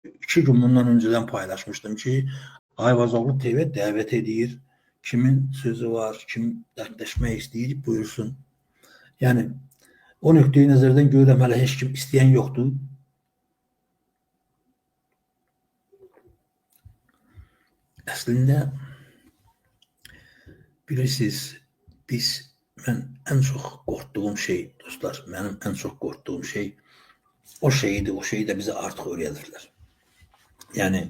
2 gün bundan öncədən paylaşmışdım ki, Ayvazoğlu TV dəvət edir. Kimin sözü var, kim dərdləşmək istəyir, buyursun. Yəni, o nöqteyi nəzərdən görürəm, hələ heç kim istəyən yoxdur. Əslində, bilirsiniz, mən ən çox qorxduğum şey, dostlar, mənim ən çox qorxduğum şey o şeydir, o şeyi də bizə artıq öyrədirlər. Yəni,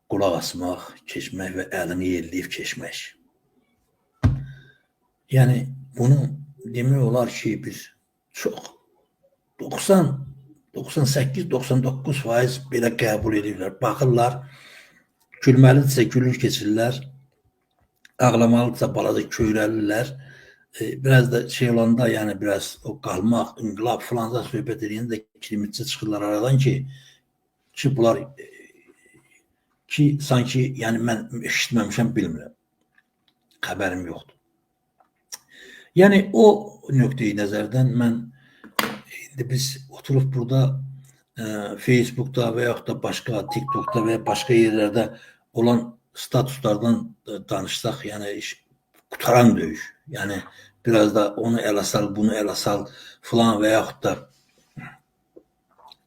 qulaq asmaq, keçmək və əlini yelləyib keçmək. Yəni, bunu demək olar ki, biz çox 90, 98, 99% belə qəbul edirlər. Baxırlar, gülməlidirsə gülür keçirlər, ağlamalıdırsa balaca köyrəlirlər. Biraz da şey olanda, yəni biraz o qalmaq, inqilab filan da söhbət edəndə kirimicə çıxırlar aradan ki bunlar ki sanki yəni mən eşitməmişəm, bilmirəm. Xəbərim yoxdur. Yəni o nöqteyi nəzərdən mən indi biz oturub burada Facebook'da və yaxud da başqa TikTok'da və ya başqa yerlərdə olan statuslardan danışsaq, yəni iş qutaran döyüş. Yəni biraz da onu ələ sal, bunu ələ sal filan və yaxud da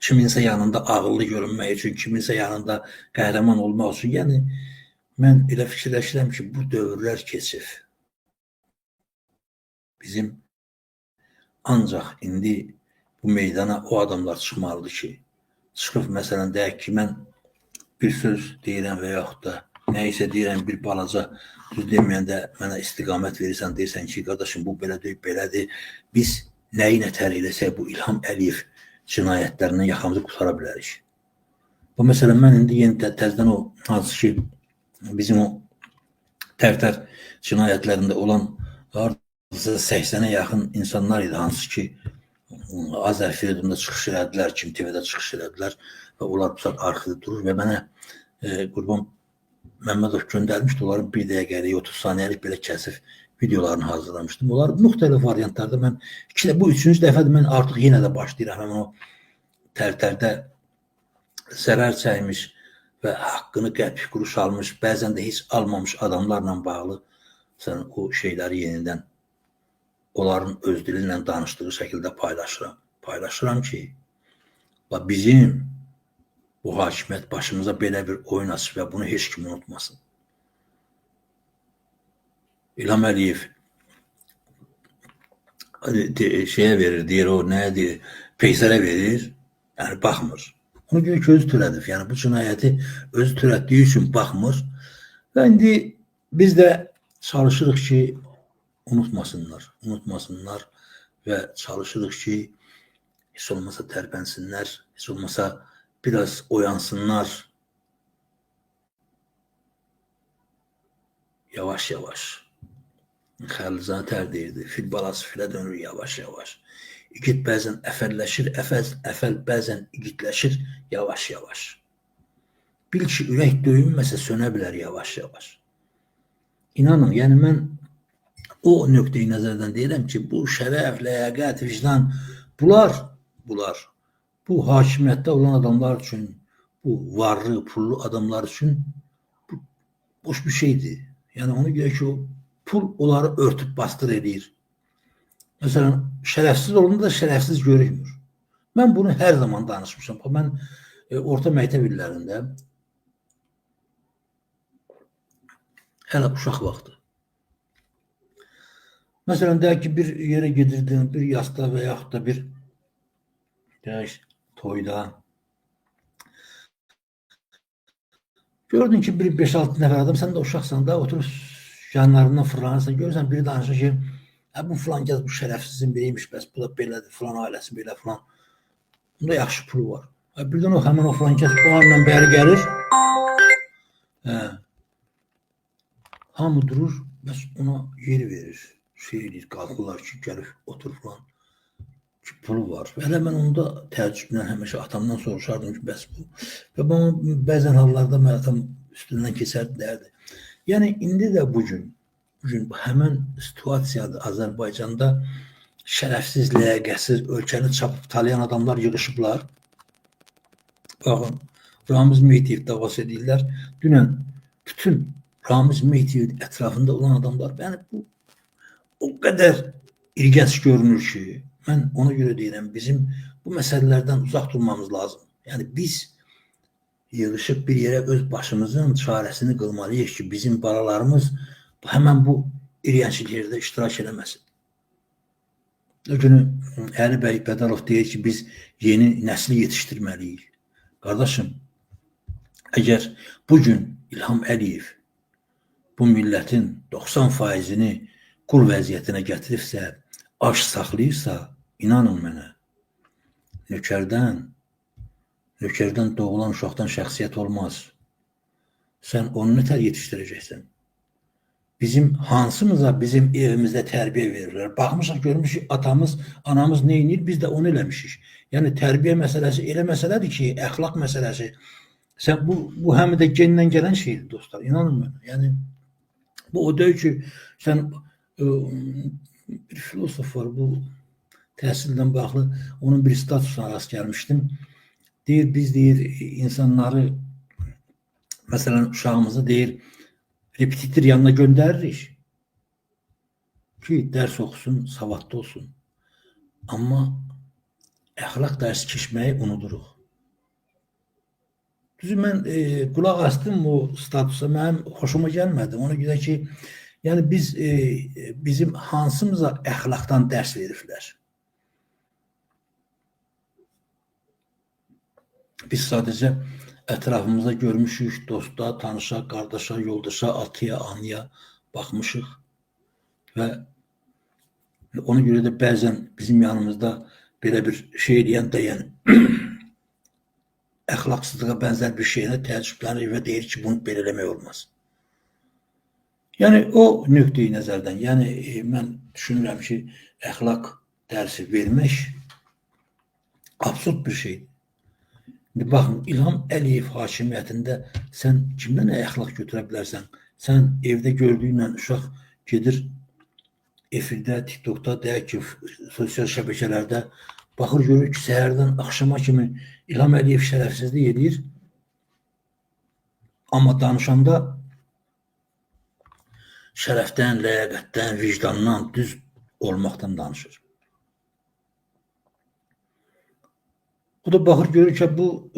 kiminsə yanında ağıllı görünmək üçün, kiminsə yanında qəhrəman olmaq üçün. Yəni mən elə fikirləşirəm ki, bu dövrlər keçib. Bizim ancaq indi bu meydana o adamlar çıxmalıdır ki, çıxıb məsələn deyək ki, mən bir söz deyirəm və yaxud da nəyisə deyirəm, bir balaca düz deməyəndə mənə istiqamət verirsən, deyirsən ki, qardaşım bu belə deyil, belədir. Biz nəyi nətər eləsək bu İlham Əliyev cinayətlərindən yaxamızı qutara bilərik. Bu məsələn, mən indi yeni təzədən o hansı ki, bizim o Tərtər cinayətlərində olan hardasa 80-ə yaxın insanlar idi, hansı ki, Azər Firidunda çıxış elədilər, Kim TV-də çıxış elədilər və onlar bu saat arxivdə durur və mənə Qurban Məmmədov göndərmişdi, onların bir dəqiqəlik, 30 saniyəlik belə kəsif videolarını hazırlamışdım. Onlar müxtəlif variantlarda mən, bu üçüncü dəfədir mən artıq yenə də başlayıram, həmin o Tərtərdə zərər çəkmiş və haqqını qəpik quruş almış, bəzən də heç almamış adamlarla bağlı sən o şeyləri yenidən onların öz dili ilə danışdığı şəkildə paylaşıram. Paylaşıram ki, bizim bu hakimiyyət başımıza belə bir oyun açıb və bunu heç kim unutmasın. İlham Əliyev şeyə verir, deyir o, nə deyir, Peysərə verir, yəni baxmır. Ona görə ki, özü törədib, yəni bu cinayəti özü törətdiyi üçün baxmır. Və indi biz də çalışırıq ki, unutmasınlar, unutmasınlar və çalışırıq ki, heç olmasa tərpənsinlər, heç olmasa biraz oyansınlar. Yavaş yavaş. Xəlilzadə tər deyirdi, fil balası filə dönür yavaş yavaş. İgid bəzən əfəlləşir, əfəl bəzən igidləşir yavaş yavaş. Bil ki, ürək döyünməsə sönə bilər yavaş yavaş. İnanın, yəni mən o nöqteyi nəzərdən deyirəm ki, bu şərəf, ləyaqət, vicdan, bunlar, bu hakimiyyətdə olan adamlar üçün, bu varlı, pullu adamlar üçün bu boş bir şeydir. Yəni ona görə ki, o pul onları örtüb bastır eləyir. Məsələn, şərəfsiz olanda da şərəfsiz görünmür. Mən bunu hər zaman danışmışam. Mən orta məktəb illərində hələ uşaq vaxtı. Məsələn, deyək ki, bir yerə gedirdin, bir yasda və yaxud da bir deyək, toyda. Gördün ki, bir 5-6 nəfər adam, sən də uşaqsan da, oturub yanlarından fırlanırsan, görürsən, biri danışır ki, bu filan kəs, bu şərəfsizin biriymiş, bəs bu da belədir, filan ailəsi belə filan. Bunda yaxşı pulu var. Birdən o, həmin o filan kəs o anla bəri gəlir. Hamı durur, bəs ona yer verir. Şey eləyir, qalxırlar ki, gəlib otur filan. Ki, pulu var. Və hələ mən onda təəccüblə həmişə atamdan soruşardım ki, bəs bu. Və bana bəzən hallarda mən atam üstündən keçərdi, dərdi. Yəni, indi də bugün həmən situasiyadır Azərbaycanda şərəfsiz, ləyaqətsiz, ölkəni çapıb talayan adamlar yığışıblar. Baxın, Ramiz Mehdiyev davası edirlər. Dünən bütün Ramiz Mehdiyev ətrafında olan adamlar, yəni bu o qədər ilginc görünür ki, mən ona görə deyirəm, bizim bu məsələlərdən uzaq durmamız lazım. Yəni biz yığışıb bir yerə öz başımızın çarəsini qılmalıyıq ki, bizim balalarımız həmən bu iyrəncliklərdə iştirak eləməsin. O günü Əli bəy Bədalov deyir ki, biz yeni nəsli yetişdirməliyik. Qardaşım, əgər bugün İlham Əliyev bu millətin 90%-ni qul vəziyyətinə gətiribsə, aç saxlayırsa, inanın mənə, nökərdən doğulan uşaqdan şəxsiyyət olmaz. Sən onu nətər yetişdirəcəksən? Bizim hansımıza bizim evimizdə tərbiyə verirlər. Baxmışıq, görmüşük, atamız, anamız nə edir, biz də onu eləmişik. Yəni tərbiyə məsələsi elə məsələdir ki, əxlaq məsələsi. Sən bu həm də gendən gələn şeydir dostlar, inanın mənə. Yəni bu o deyil ki, sən bir filosof var, bu təhsildən bağlı, onun bir statusuna rast gəlmişdim. Deyir, biz deyir, insanları, məsələn, uşağımızı deyir, repetitor yanına göndəririk ki, dərs oxusun, savadlı olsun. Amma əxlaq dərsi keçməyi unuduruq. Düzü, mən qulaq astım o statusa, mənim xoşuma gəlmədi. Ona görə ki, yəni biz bizim hansımıza əxlaqdan dərs veriblər? Biz sadəcə ətrafımızda görmüşük, dosta, tanışa, qardaşa, yoldaşa, atıya, anıya baxmışıq və ona görə də bəzən bizim yanımızda belə bir şey eləyən deyən əxlaqsızlığa bənzər bir şeyinə təəccüblənir və deyir ki, bunu belə eləmək olmaz. Yəni o nöqteyi nəzərdən, yəni mən düşünürəm ki, əxlaq dərsi vermək absurd bir şeydir. İndi baxın, İlham Əliyev hakimiyyətində sən kimdən əxlaq götürə bilərsən? Sən evdə gördüyünlə uşaq gedir efirdə, TikTokda, deyək ki, sosial şəbəkələrdə baxır, görür ki, səhərdən axşama kimi İlham Əliyev şərəfsizlik edir. Amma danışanda şərəfdən, ləyaqətdən, vicdandan, düz olmaqdan danışır. O da baxır, görür ki, bu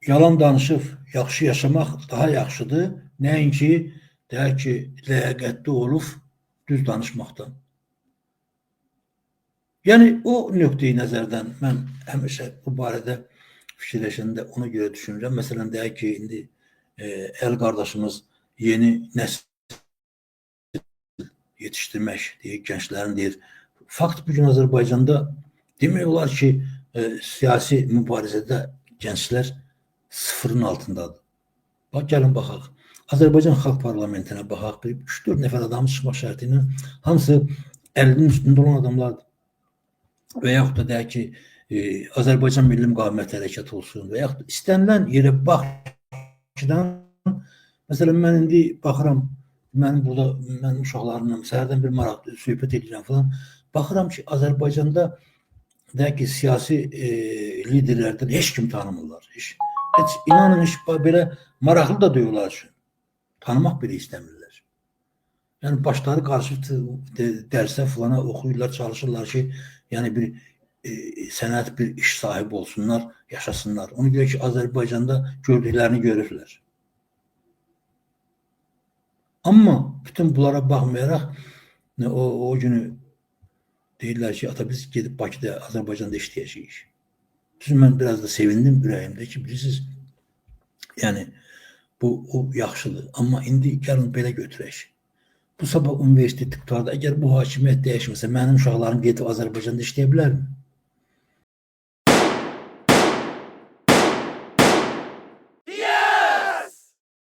yalan danışıb yaxşı yaşamaq daha yaxşıdır, nəinki, deyək ki, ləyaqətli olub düz danışmaqdan. Yəni, o nöqteyi nəzərdən mən həmişə bu barədə fikirləşəndə ona görə düşünürəm. Məsələn, deyək ki, indi əl qardaşımız yeni nəsil yetişdirmək, deyir, gənclərin deyir. Fakt bugün Azərbaycanda demək olar ki, siyasi mübarizədə gənclər sıfırın altındadır. Bax, gəlin baxaq. Azərbaycan Xalq Parlamentinə baxaq. Bir 3-4 nəfər adamı çıxmaq şərti ilə hamısı 50-nin üstündə olan adamlardır. Və yaxud da deyək ki, Azərbaycan Milli Müqavimət Hərəkatı olsun və yaxud da istənilən yerə Bakıdan, məsələn, mən indi baxıram, mənim burada, mənim uşaqlarımla səhərdən bir maraq söhbət edirəm falan. Baxıram ki, Azərbaycanda deyək ki, siyasi liderlərdən heç kim tanımırlar. Heç inanın, heç belə maraqlı da deyil onlar üçün. Tanımaq belə istəmirlər. Yəni başları qarışıb dərsə falana oxuyurlar, çalışırlar ki, yəni bir sənət, bir iş sahibi olsunlar, yaşasınlar. Ona görə ki, Azərbaycanda gördüklərini görürlər. Amma bütün bunlara baxmayaraq o günü deyirlər ki, ata biz gedib Bakıda, Azərbaycanda işləyəcəyik. Düzü, mən biraz da sevindim ürəyimdə ki, bilirsiniz, yəni bu o yaxşıdır. Amma indi gəlin belə götürək. Bu sabah universitet qurtardı. Əgər bu hakimiyyət dəyişməsə, mənim uşaqlarım gedib Azərbaycanda işləyə bilərmi?